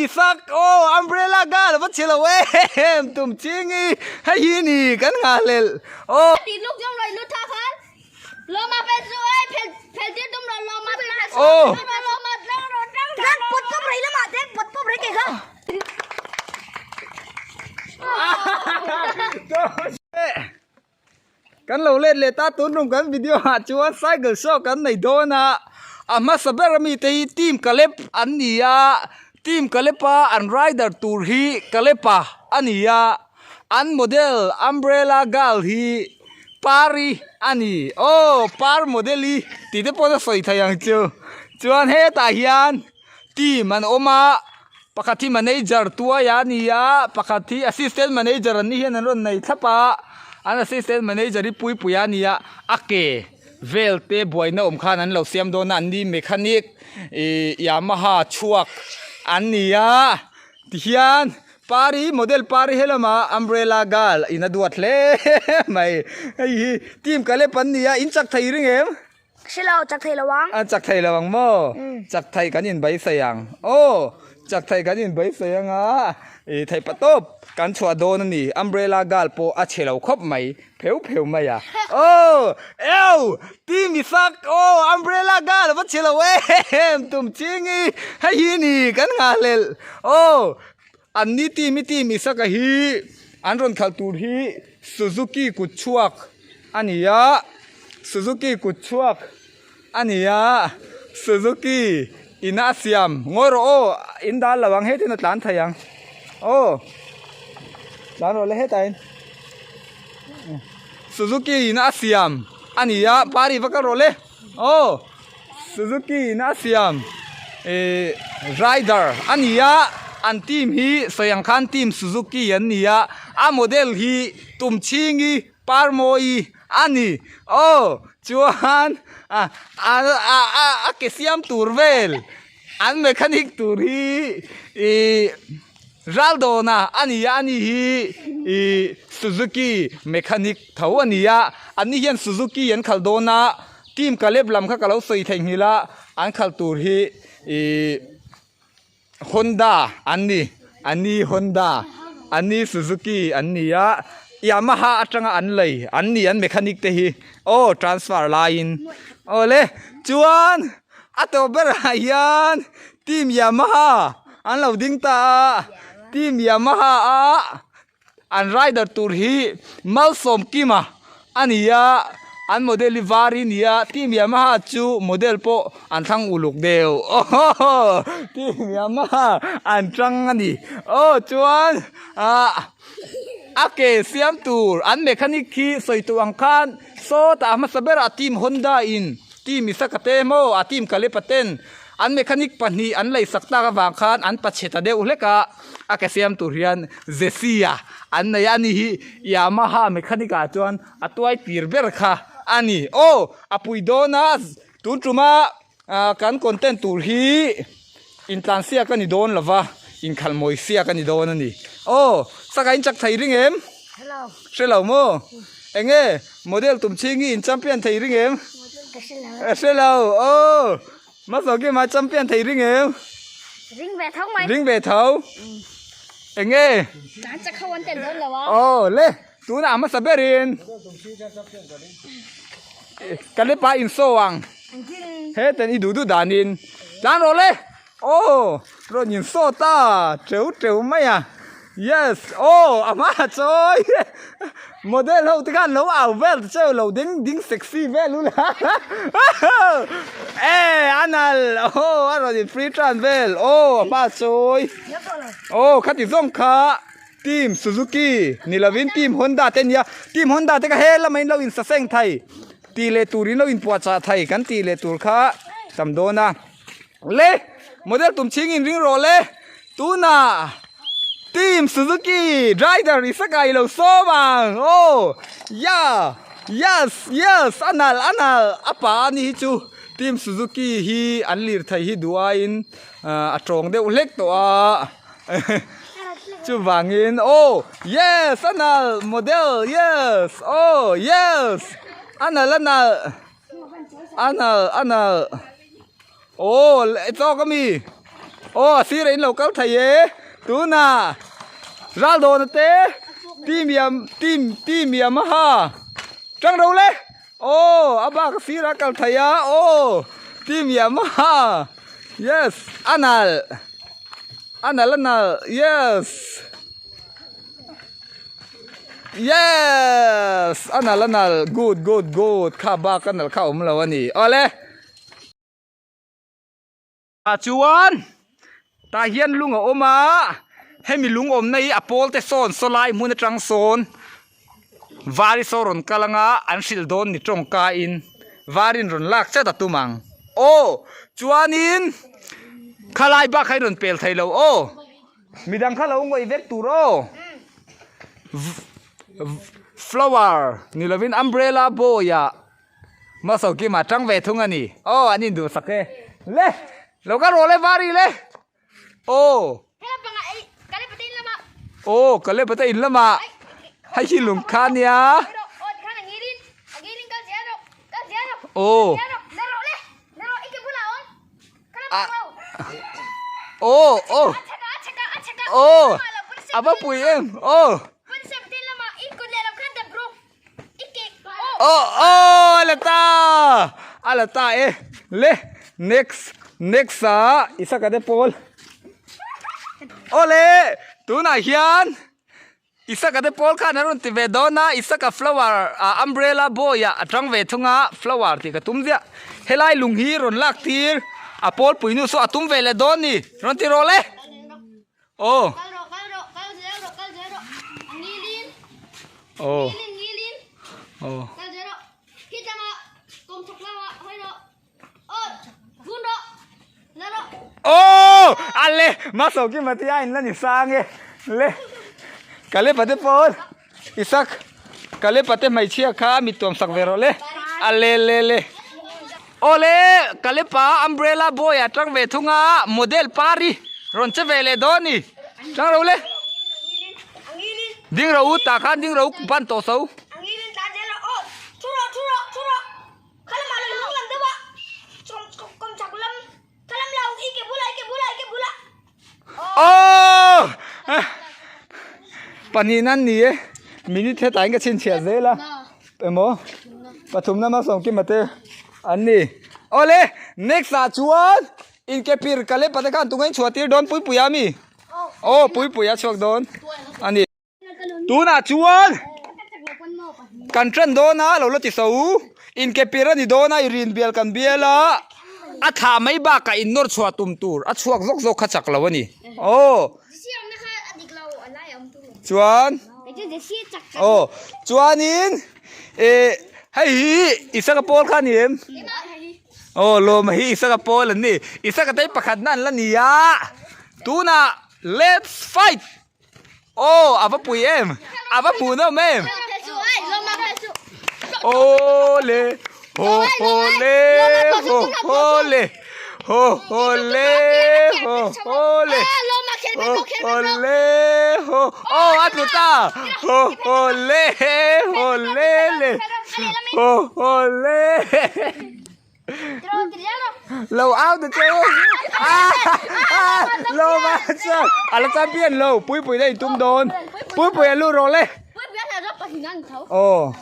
Isak aw umbrella girl va chhe lo em tum ching i hei hi ni kan nghahhlelh aw. Aw. Kan lo let leh ta tun rum kan video ah chuan cycle show kan nei dawn a a hmasa ber ami te hi team Caleb an ni a team Caleb a an rider tur hi Caleb a a ni a an model umbrella girl hi Pari a ni aw par model i tih te pawh a sawi thei ang chu chuan hetah hian team an awm a pakhat hi manager tuai a ni a pakhat hi assistant manager an ni hian an rawn nei thlap a an assistant manager hi puipui a ni a a ke vel te buaina awm khan an lo siam dawn a an ni mechanic ihh yamaha chhuak an ni a tihian pari model pari helama umbrella girl in a duat hle mai hei hi team kalep an ni a in chak thei ring em. Hre lo, chak thei lo ang. A chak thei lo ang maw? Chak thei kan inbaisei ang. Aw, chak thei kan inbaisei ang a, i thei pa tawp kan chhuah dawn a ni. Umbrella girl pawh a chhe lo khawp mai, pheu pheu mai a. Aw, eu, ti mi sak, aw, umbrella girl a va chhe lo em, tum ching i, hei hi ni kan nghahhlelh. Aw, an ni ti mi ti mi sak a hi an rawn khalh tur hi Suzuki kut chhuak a ni a Suzuki kut chhuak a ni a Suzuki in a siam ngawi rawh aw in dal lo ang hetin a tlan thei ang aw tlan rawh le hetah in Suzuki in a siam a ni a pari va kal rawh le aw Suzuki in a siam ihh rider a ni a an team hi sawi ang khan team Suzuki an ni a a model hi tum chhingi parmawi a ni aw chuan ah ah a ke siam tur vel an mechanic tur hi ihh Raldawna a ni a ani hi ihh Suzuki mechanic tho a ni a ani hian Suzuki an khalh dawn a team Caleb lam kha ka lo sawi theihnghilh a an khalh tur hi ihh Honda an ni ani Honda ani Suzuki an ni a Yamaha atanga an lei an ni an mechanic te hi aw transfer laiin awle chuan a tawp berah hian team Yamaha an lo ding ta a team Yamaha a an rider tur hi Malsawmkima a ni a an model hi var hi a ni a team Yamaha chu model pawh an thlang uluk deuh aww team Yamaha an tang a ni aw chuan ah a ke siam tur an mechanic hi sawi tawh ang khan sawtah a hmasa berah team Honda in team Isaka te emaw a team Kalepa ten An mechanic pahnih an leisak tak avang khan an pachhe ta deuh hlek a, a ke siam tur hian Jessie-a an nei a, ani hi Yamaha mechanic ah chuan a tuai tir ber kha a ni. Aw, a pui dawn a, tun tuma kan content tur hi intlansiak a ni dawn lo va, inkhalhmawi siak a ni dawn a ni. Aw, saka in chak thei ring em? Hre lo maw? Enge model tum chhing hi in champion thei ring em? Hre lo, aw. Hmasa game ah champion thei ring em? Ring ve tho mai. Ring ve tho. Enge? Tlan chak ho an tel dawn lo a. Aw le, tunah hmasa berin Kalepa in show ang. Heten i duh duh danin tlan rawh le. Aw rawn in show ta teu teu mai a. Yes aw a hma chawi model ho te khan lo au vel ta cheu lo ding ding sexy vel ula e anal aw a rawn in free tran vel aw a hma chawi aw khati zawng kha team Suzuki ni lovin team Honda te ania team Honda te kha he lamah in lo in saseng thei tih leh tur in lo in puahchah thei kan tih leh tur kha tam dawn a. Le model tum chhing in ring rawh le tunah team Suzuki rider i sakai lo sawm ang aw ya yes yes a nalh a nalh a pa a ni hi chu team Suzuki hi an lir thei hi duh aiin a tawng deuh hlek tawh a chuvangin aw yes a nalh model yes aw yes a nalh a nalh a nalh a nalh. Aw leh tawk ami. Aw a sirah in lo kal thei e tunah ral dawna te team yam team team yamaha tang ro le aw a bak a sirah a kal thei a aw team yamaha yes a nalh a nalh a nalh yes. Yes! A nal a nal good good good kha bak a nal kha awm lo a ni awle ah chuan tah hian lung a awm a hemi lung awmna hi a pawl te sawn saw lai hmun atang sawn var hi saw rawn kal anga an hrilh dawn ni tawngka in var in rawn lak chat a tum ang aw chuanin khalai bak kha i rawn pel thei lo aw. Midang kha lo ngawih vek tur aw. Flower ni lovin umbrella boy ah Masawkima tang ve thung a ni. Aw an induhsak e. Le lo ka rawh le vari le. Aw. Aw ka le pata in lamah hei hi lung kha nia. Aw. Aw aw aw a va pui em aw aw aw a la ta a la ta e le next next ah isaka te pawl awle tunah hian. Isaka te pawl khan an rawn ti ve dawn a, Isaka flower ah umbrella boy ah a tang ve thung a, flower tih ka tum ziah. Helai lung hi rawn lak tir a pawl pui nu saw a tum ve leh dawn ni, rawn ti rawh le. Aw. Aw. Aw. Aw ale maso ki mati a in la ni sang e le kale pate pawn isak kale pate hmeichhia kha mi tuam sak ve rawh le ale le le awle kale pa umbrella boy a tang ve thung a model pari rawn che ve leh dawn ni tang ro le ding ro u tah khan ding ro u ban tawh so. Aww pahnih nan ni e minute hetah hian ka chhinchhiah zel a emaw pathumna malsawmkima te an ni awle next ah chuan inkepir ka leh pate khan tunge chhuah tir dawn puipuia ami aw puipuia chhuak dawn a ni. Tunah chuan kan ṭan dawn a lo la ti so inke pir a ni dawn a i rin bial kan bial a a thlah mai bakah in nawr chhuah tum tur a chhuak zawk zawk kha chak lo a ni aw chuan aw chuanin eh hei hi isaka pawl kha a ni em aw lawma hi isaka pawl an ni isaka te hi pakhatna an la ni a tunah let's fight. Aw a va pui em a va hmuh nawm em aw le ho ho le ho ho le ho ho le ho ho le ho ho le ho aw a tlu ta ho ho le ho le le ho ho le. Lo out ta che u lo ma chuan a la champion lo pui pui la in tum dawn pui pui a lu rawh le aw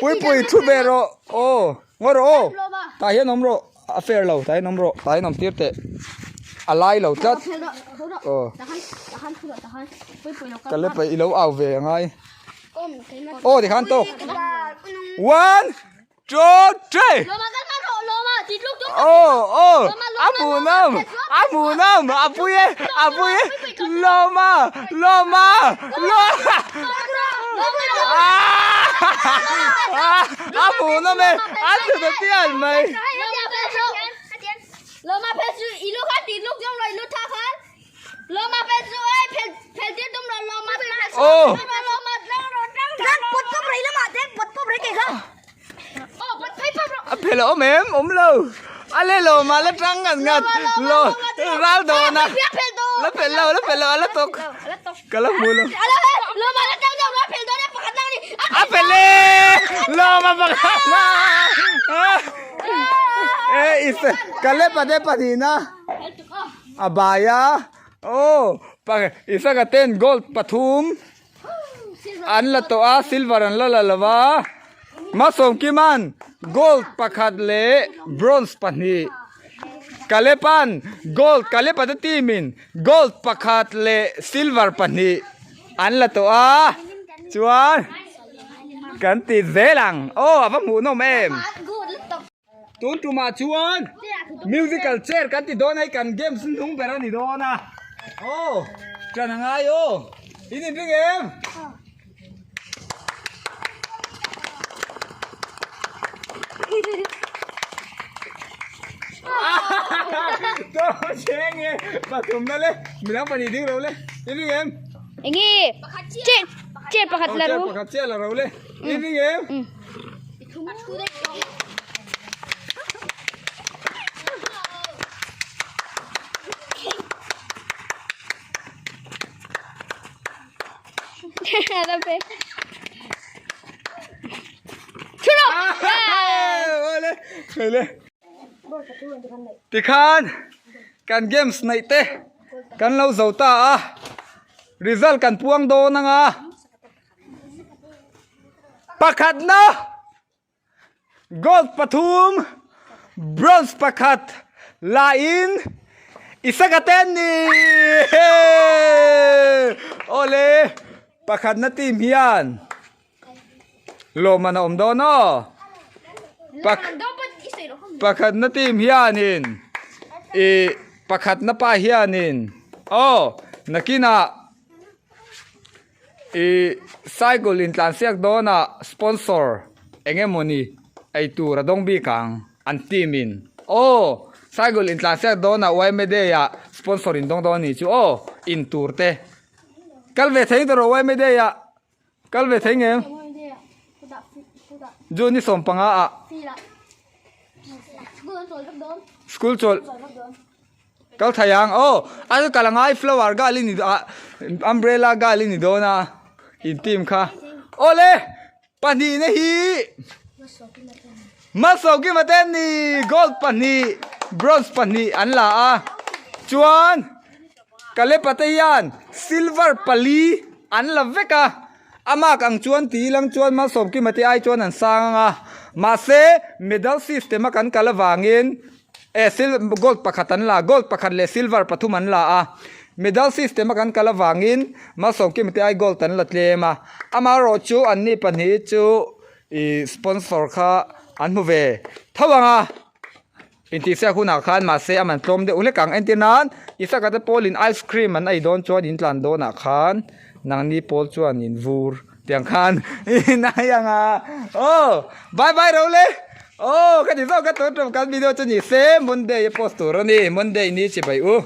pui pui thu ve rawh aw ngaw rawh aw tah hian awm rawh a fair lo tah hian awm rawh tah hian awm tir teh a lai lo tlat aw ka le paih i lo au ve a ngai aw tikhan tawk one two three aw aw a hmuhnawm a hmuhnawm a pui e a pui e lawma lawma lawma a hmuhnawm e a chhut pian mai. Aw. A phel a awm em awm lo a le lo mah la tang ngat ngat lo ral dawn a la phel lo la phel lo a la tawk ka la hmu lo. A fel e! Lawm a pakhat na! E is Caleb a te pahnihna a bai a. Aw Isaka ten gold pathum an la tawh a silver an la la lo va Masawmkima'n gold pakhat leh bronze pahnih Kalepa'n gold Kalepa te team in gold pakhat leh silver pahnih an la tawh a chuan kan ti zel ang aw a va hmuhnawm em. Tun tumah chuan musical chair kan ti dawn a hei kan games hnung ber a ni dawn a aw ṭan a ngai aw in inring em? Cheng e pathum na le midang pahnih ding ro le in ring em? Enge chair chair pakhat la ro pakhat chiah la ro le in ring em? Tikhan kan games neih te kan lo zo ta a result kan puang dawn anga. Pakhatna gold pathum bronze pakhat lain Isaka te an ni awle pakhatna team hian lawmman a awm dawn aw pakhatna team hianin ih pakhatna pa hianin aw nakinah. Ih cycle in tlan siak dawn ah sponsor eng emawni ei tur a dawng bik ang an team in aw cycle in tlan siak dawn ah yma day ah sponsor in dawng dawn a nih chu aw in tur te kal ve thei tawh rawh yma day ah kal ve thei ngem June ni 15 ah school chawlh. Kal thei ang aw a kal a ngai flower gal i ni ah umbrella gal i ni dawn a in team kha awle pahnih na hi Malsawmkima te an ni gold pahnih bronze pahnih an la a chuan Kalepa te hian silver pali an la vek a a mark ang chuan tih ilang chuan Malsawmkima te ai chuan an sang ang a mahse medal system a kan kal avangin. Eh sil gold pakhat an la gold pakhat leh silver pathum an la a medal system a kan kal avangin malsawmkima te ai gold an la tlem a amaherawh chu anni pahnih chu ih sponsor kha an hmu ve tho ang a intihsiak hunah khan mahse a man tlawm deuh hlek ang entir nan Isaka te pawlin ice cream an ei dawn chuan in tlan dawnah khan nangni pawl chuan in vur Tiang khan in ai ang a aw bye bye ro le aw ka ti zawk ka tun tum kan video chu ni se Monday a post tur a ni Monday ni chibai u.